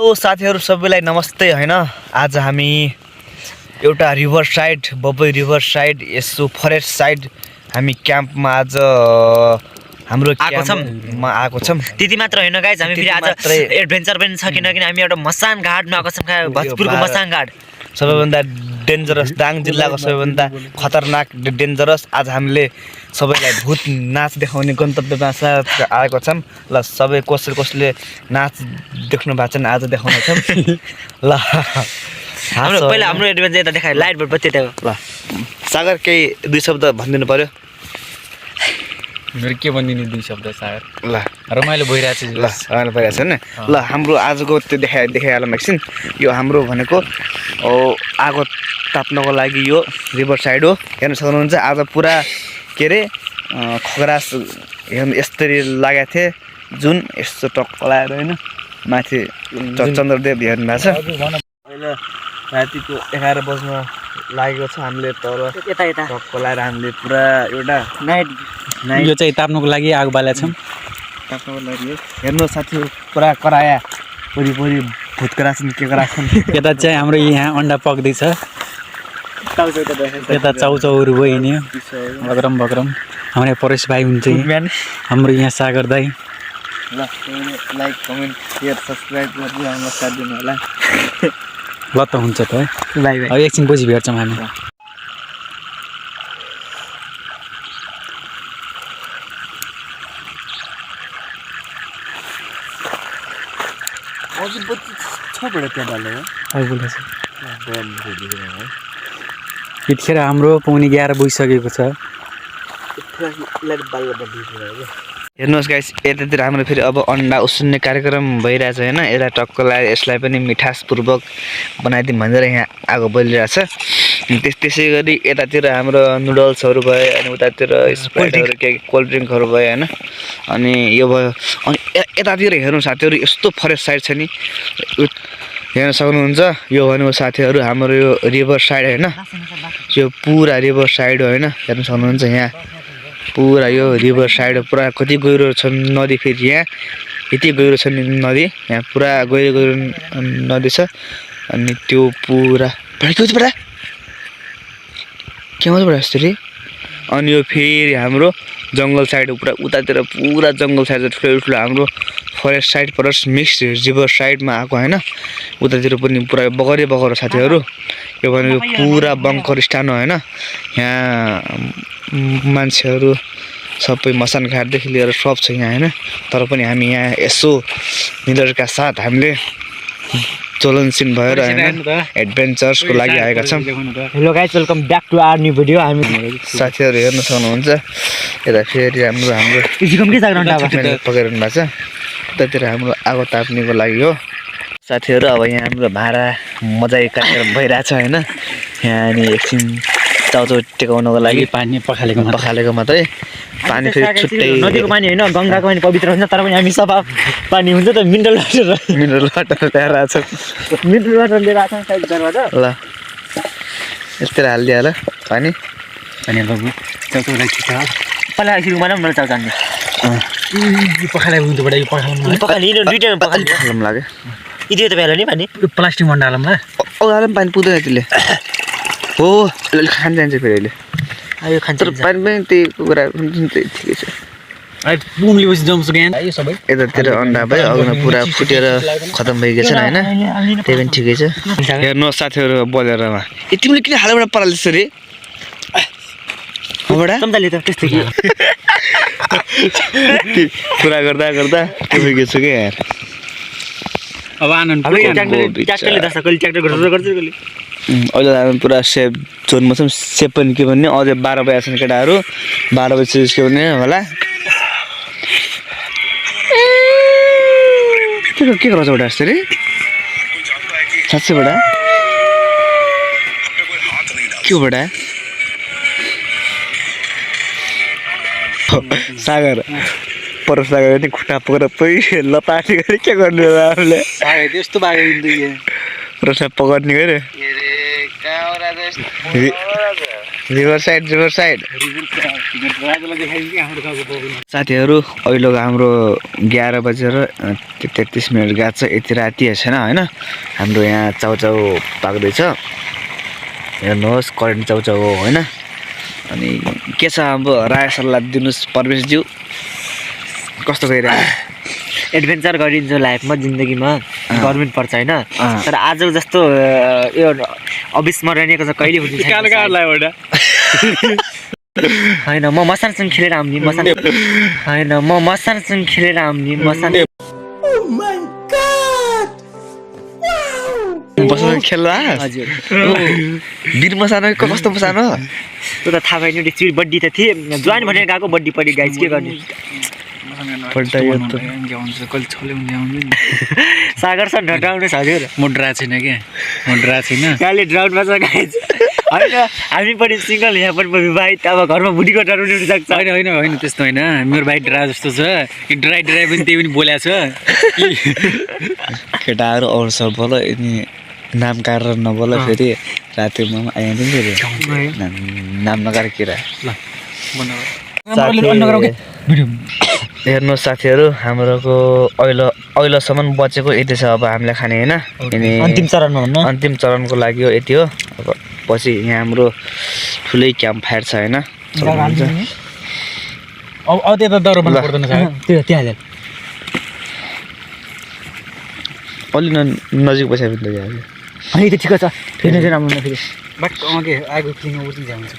Hello साथीहरु सबैलाई नमस्ते हैन। आज हामी एउटा river side Babai river side यसो फरेस्ट साइड हामी क्याम्पमा आज हाम्रो क्याम्पमा आएको छौं। त्यति मात्र हैन गाइस, हामी फेरि आज एडभेन्चर पनि छ किनकि हामी एउटा मसान घाटमा आएको छौं। भोजपुरको मसान घाट सबैभन्दा डेन्जरस दाङ जिल्लाको सबैभन्दा खतरनाक डेन्जरस। आज हामीले सबैलाई भूत नाच देखाउने गन्तव्यमा आएको छौं। ल सबै कसले नाच देख्नु भएको छैन आज देखाउने छौं। ल हाम्रो पहिला हाम्रो एडभेन्चर यता देखाए लाइट बल्ब बत्ती त्यहाँ। ल सागर केही दुई शब्द भनिदिनु पर्यो। मेरो के भनिदिने दुई शब्द सागर। ल रमाइलो भइरहेछ। ल रमाइलो भइरहेछ हैन। ल हाम्रो आजको त्यो देखाइहालौँ एकछिन। यो हाम्रो भनेको आगो ताप्नको लागि यो रिभर साइड हो। हेर्न सक्नुहुन्छ आज पुरा के रे खगरास हेर्नु यसरी लागेको थिए जुन यस्तो टक्क लगाएर हैन माथि चन्द्रदेव हेर्नु भएको छ। अहिले रातिको 11 बज्न लागेको छ। हामीले तर यता यता टक्क लगाएर हामीले पुरा एउटा नाइट यो चाहिँ ताप्नुको लागि आगो बालेका छौँ। ताप्नुको लागि हो। हेर्नु साथीहरु पुरा कराया वरिपरि भूतको राछन् के राछन्। यता चाहिँ हाम्रो यहाँ अन्डा पक्दैछ। यता चाउचाउहरू भयो हिँड्यो बगरम बगरम। हाम्रो परेश भाइ हुन्छ हाम्रो यहाँ सागर दाई। ल लाइक कमेन्ट शेयर सब्स्क्राइब गर्दै हामीलाई साथ दिनु होला। ल त हुन्छ त है। Bye bye. अब एकछिन पछि भेट्छौँ हामी। हजुर बत्ती छ बडा त्यहाँ डालेको आइपुगेछ। यतिखेर हाम्रो पौनी 11 बजिसकेको छ। हेर्नुहोस् गाइस यतातिर हाम्रो फेरि अब अन्डा उसिन्ने कार्यक्रम भइरहेछ हैन। यता टक्क लगाएर यसलाई पनि मिठासपूर्वक बनाइदिउँ भनेर यहाँ आगो बलिरहेछ। त्यसै गरी यतातिर हाम्रो नुडल्सहरू भयो अनि उतातिर स्प्राइटहरू के कोल्ड ड्रिङ्कहरू भयो हैन। अनि यो भयो अनि यतातिर हेर्नु साथीहरु यस्तो फरेस्ट साइड छ नि हेर्न सक्नुहुन्छ। यो भनेको साथीहरु हाम्रो यो रिभर साइड हैन। यो पुरा रिभर साइड हो हैन। हेर्न सक्नुहुन्छ यहाँ पुरा यो रिभर साइड पुरा कति गहिरो छ नदी। फेरि यहाँ यति गहिरो छ नदी यहाँ पुरा गहिरो नदी छ। अनि त्यो पुरा बडा के मजा बडा यसरी। अनि यो फेरि हाम्रो जंगल साइड पुरा उतातिर पुरा जंगल साइड ठुलो हाम्रो forest side forest mix river साइडमा आएको हैन। उतातिर पनि पुरा बगरे बगर साथीहरु। यो भनेको पुरा बङ्कर स्टान हो हैन। यहाँ मान्छेहरु सबै मसान घाटदेखि लिएर सब छ यहाँ हैन। तर पनि हामी यहाँ यसो निडरका साथ हामीले चलनशील भएर हैन एडभेन्चर्सको लागि आएका छौं। Hello guys welcome back to our new video. हामी साथीहरु हेर्न सक्नुहुन्छ यता फेरि हाम्रो इजिकम के जाग्न डाबा पकाइरहनु भएको छ। उतातिर हाम्रो आगो ताप्नेको लागि हो साथीहरु। अब यहाँ हाम्रो भाडा मजाले कार्यक्रम भइरहेछ हैन। यहाँ अनि एकछिन चाउचाउ टेकाउनको लागि पानी पखालेको मात्रै पानी फेरि छुट्टै नदीको पानी हैन गंगाको पानी पवित्र हुन्छ। तर पनि हामी सफा पानी हुन्छ त मिनरल वाटर ल्याएर आछ। मिनरल वाटर लिएर आछ साइड घरबाट। ल यस्तै हाल्दिया होला पानी बाबु चाउचाउ राखिछ। पहिला एकछिन मलाई मलाई चाउ जान्ने यो पखालेको हुन्छ बडा। यो पखालिनु दुईटैमा पखालिनु लाग्यो। इदियो त बेला नि पानी यो प्लास्टिक मण्डालम ल औलाले पानी पुग्दैन त्यसले हो खान जान्छ फेरि अहिले। आयो खान्छ तर पानी पनि त्यही कुरा ठिकै छ। ai पुमले बसी जम्स ज्ञान यो सबै यतातिर अन्डा भयो अग्न पुरा फुटेर खतम भइगेछ हैन। त्यही पनि ठिकै छ। हेर्नु साथीहरु बलेरमा ए तिमीले किन हालेबाट पराले त्यसरी बडा चम्दाले त त्यस्तै के पुरा गर्दा के भइगेछ के यार। अब आनन्द ट्र्याक्टरले दस कहिले ट्र्याक्टर गर्छ कहिले अहिले हामी पुरा सेफ जोनमा छौँ। सेफ पनि के भन्ने अझै 12 बजे आछन् केटाहरू 12 बजे के भन्ने होला के गर्छ बडा यसरी साच्चै बडा के बडा सागर पर सागर नि खुट्टा पक्रेर पै लताटी गरे के गर्ने हामीले सागर त्यस्तो बागे दिए रसा पकड्ने गरे रिभर साइड साथीहरू अहिलेको हाम्रो 11 बजेर 33 मिनट गएको छ। यति राति छैन होइन, हाम्रो यहाँ चाउचाउ पाक्दैछ। हेर्नुहोस् करेन्ट चाउचाउ हो होइन। अनि के छ हाम्रो राय सल्लाह दिनुहोस् परमेशज्यू, कस्तो गइरहेको? एडभेन्चर गरिन्छ लाइफमा, जिन्दगीमा गर्नु पर्छ होइन। तर आजको जस्तो यो अविस्मरणीयको चाहिँ कहिले हुन्छ होइन। म मसानसँग खेलेर आउने होइन, म मसानसँग खेलेर आउने मसान बस्न खेल्दा हजुर। वीर मसानो कस्तो मसानो त्यो त थाहा भएन। एकचोटि बड्डी त थिएँ, ज्वाइन भनेर गएको बड्डी पड्डी गाइज, के गर्ने। सागर सर ढटाउनुहोस् हजुर। म डरा छैन क्या, म डरा छैन। कहिले ड्राउन्डमा छ गाइज होइन। हामी पनि सिङ्गल, यहाँ पनि विवाहित। अब घरमा बुढीको डराउनु सक्छ। होइन त्यस्तो होइन। मेरो भाइ डरा जस्तो छ, डराइ पनि त्यही पनि बोल्या छ। केटाहरू अरू सब बोल, यिनी नाम काटेर नबोल फेरि रातिमा आइहाल्छ नि फेरि नाम नकाएर केरा। हेर्नुहोस् साथीहरू, हाम्रोको अहिलेसम्म बचेको यति छ। अब हामीले खाने होइन, अन्तिम चरणको लागि हो यति हो। अब पछि यहाँ हाम्रो ठुलै क्याम्प फायर छ होइन। अलि नजिक बस्यो भने त अनि त ठिक छ, फेरि चाहिँ राम्रो फेरि बट आगो क्लिनमा उठ्नु जान्छ।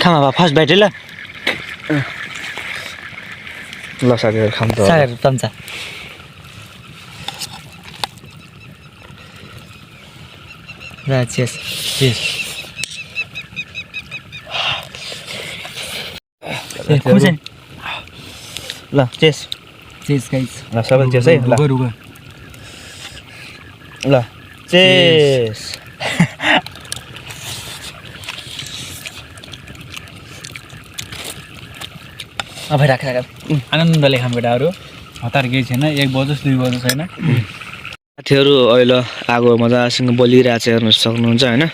खामा भए फर्स्ट बाइट है ल। ल साथीहरू खाम त सागर चम्चा ल। चेस ल चेस गाइस, ल सबै चेस है। ल चेस। अब राख आनन्दले खाम केटाहरू, हतार केही छैन। 1 बजोस् 2 बजोस् होइन। साथीहरू अहिले आगो मजासँग बलिरहेको छ, हेर्नु सक्नुहुन्छ होइन।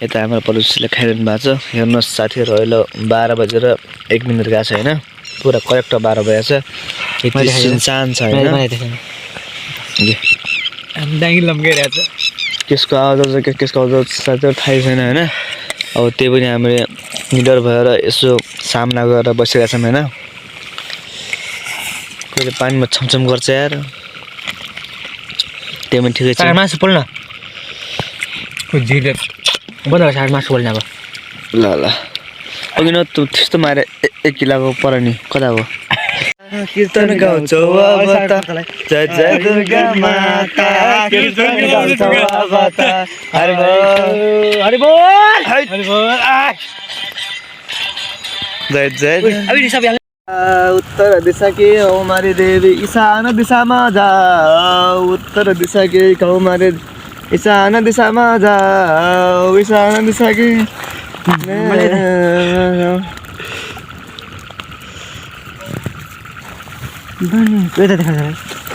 यता हाम्रो पडोसीले खाइरहनु भएको छ। हेर्नुहोस् साथीहरू, अहिले 12 बजेर 1 मिनट गएको छ होइन। पुरा करेक्ट 12 बजेको छ। यति सुनसान छ होइन। डाङ्गी लम्काइरहेको छ। केसको आवाज साथीहरू थाहै छैन होइन। अब त्यही पनि हामीले निडर भएर यसो सामना गरेर बसिरहेको छौँ होइन। कहिले पानीमा छमछम गर्छ यार, त्यही पनि ठिकै छ। मासु पोल्न मासु पोल्न अब ल अघि न त्यस्तो मारे 1 किलोको पर नि कता हो। कीर्तन गाउँछौ अब त, जय जय दुर्गा माता, कीर्तन गाउँछौ अब त, हरि बोल जय जय। उत्तर दिशा के हमारी देवी, ईशान दिशामा जाओ। उत्तर दिशा के हमारे, ईशान दिशामा जाओ। ईशान दिशा के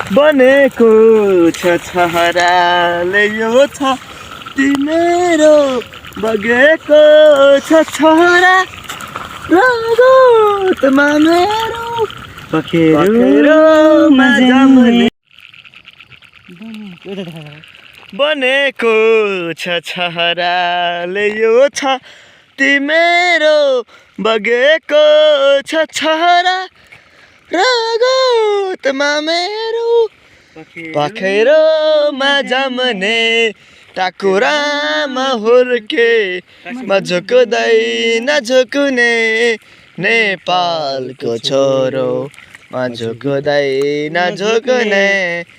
बनेको छ छहराले यो छ तिम्रो, बगेको छ छोरा रगतमा मेरो, पखेरोमा जमने बनेको छ छहराले यो छ तिम्रो, बगेको छ छोरा रगतमा मेरो, पखेरोमा जमने टाकुरामा हुर्के, म झुक्दै नझुक्ने नेपालको छोरो, म झुक्दै नझुक्ने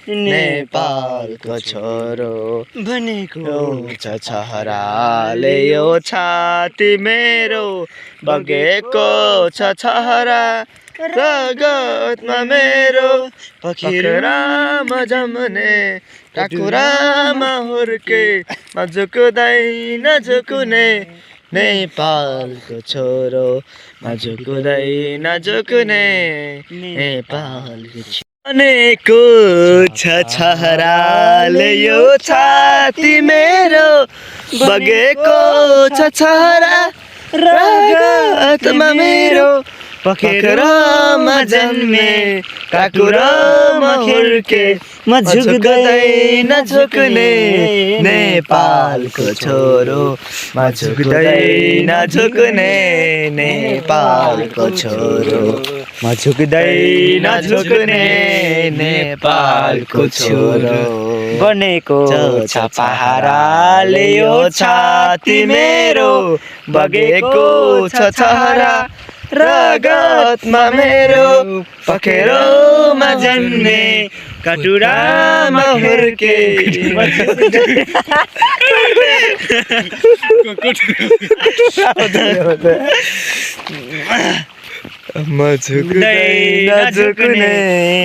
नेपालको छोरो। भनेको छ छहराले यो छाती मेरो, बगेको छ छहरा रगतमा मेरो, पखेरामा जमने टाकुरामा हुर्के, म झुक्दै नझुक्ने नेपालको छोरो, म झुक्दै नझुक्ने नेपालको छोरो। बनेको छ छहराले यो छाती मेरो, बगेको छ छहरा रगतमा मेरो पखेरमा जन्मे काकुरामा हुर्के म झुक्दैन झुक्ने नेपालको छोरो म झुक्दैन झुक्ने नेपालको छोरो म झुक्दैन झुक्ने नेपालको छोरो बनेको छ पहाराले यो छाती मेरो बगेको छ छहरा रगतमा मेरो पखेरोमा जन्मे कटुरामा हुर्के म झुक्दैन झुक्ने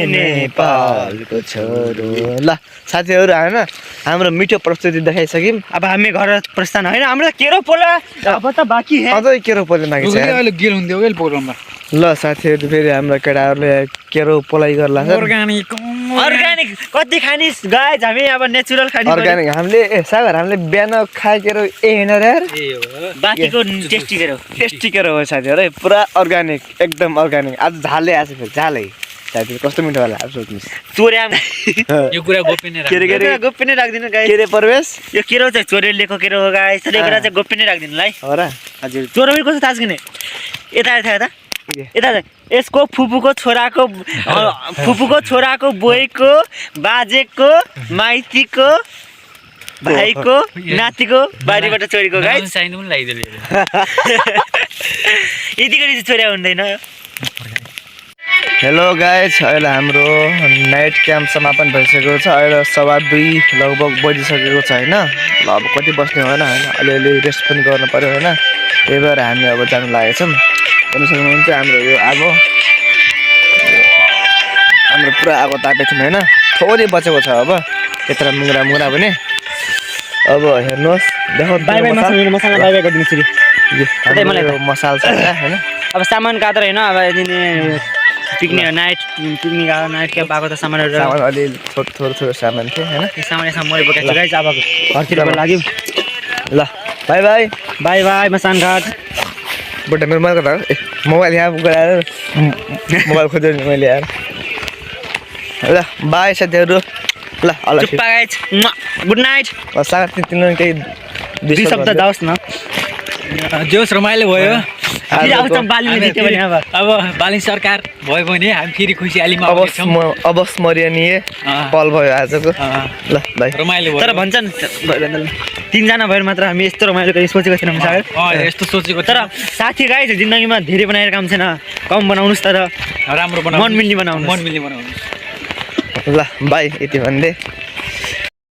नेपालको छोरो। ल साथीहरू होइन हाम्रो मिठो प्रस्तुति देखाइसक्यौँ। अब हामी घर प्रस्थान होइन हाम्रो केरो पोला अब त बाँकी है अझै केरो पोले मागी छ। अहिले गेल हुन्थ्यो के प्रोग्राममा। ल साथीहरू फेरि हाम्रो केटाहरूले केरो पोलाइ गर्ला अर्ग्यानिक अर्ग्यानिक कति खानिस् गाइज हामी अब नेचुरल खाने अर्ग्यानिक हामीले सागर हामीले बिहान खाएकेरो होइन र यार बाँकीको टेस्टी केरो टेस्टी केरो हो साथीहरू है पुरा अर्ग्यानिक एकदम अर्ग्यानिक। आज झालै आएको छ फेरि झालै साथीहरू कस्तो मिठो होला अब सोध्नुहोस्। चोर्याम यो कुरा गोप्य नै के अरे के अरे गोप्य नै राख्दिनु गाइज। के अरे प्रवेश यो केरो चाहिँ चोरेर लिएको केरो हो गाइज। त्यसले गर्दा चाहिँ गोप्य नै राख्दिनु है। हो र हजुर चोरो पनि कस्तो थाहा छ किने यता यता यता यसको फुपूको छोराको बोईको बाजेको माइतीको भाइको नातिको बारीबाट चोरीको गाइज। साइन पनि लगाइदियो यतिको चाहिँ चोर्या हुँदैन। हेलो गाइज अहिले हाम्रो नाइट क्याम्प समापन भइसकेको छ। अहिले 2:15 लगभग बजिसकेको छ होइन। ल अब कति बस्ने होइन होइन अलिअलि रेस्ट पनि गर्नु पऱ्यो होइन। त्यही भएर हामी अब जानु लागेको छौँ। हेर्नु सक्नुहुन्छ हाम्रो यो आगो हाम्रो पुरा आगो तापेको थियौँ होइन। थोरै बचेको छ अब त्यत्र मुङ्रा पनि। अब हेर्नुहोस् देखाउनु by by masala by by गरिदिन्छु मलाई मसाला छ होइन। अब सामान काटेर होइन अब पिकनिक नाइट क्याम्प आएको त सामानहरू अलिअलि थोरै सामान थियो होइन। सामान यसमा मैले बोकेको छु गाइज। अब घरतिर लाग्यौँ। ल बाई बाई बाई बाई मसान घाट बुढा मेरो मोबाइल कता ए मोबाइल यहाँ गएर मोबाइल खोजेर नि मैले यार। ल बाई साथीहरू ल चुप्पा गाइज गुड नाइट। साग तिनीहरू केही दुई शब्द जाओस् न। जोस् रमाइलो भयो। फेरि आउँछ बालीले जित्यो भने अब बाली सरकार भयो भने हामी फेरि खुसियालीमा अवस्मरणीय पल भयो आजको। ल भाइ रमाइलो भयो। तर भन्छन् 3 जना भएर मात्र हामी यस्तो रमाइलो गरी सोचेको थिएनौँ सागर। यस्तो सोचेको तर साथी गाइज जिन्दगीमा धेरै बनाएर काम छैन। कम बनाउनुहोस् तर राम्रो बनाउनु मन मिल्ने बनाउनु। मन मिल्ने बनाउनु। ल बाई यति भन्दै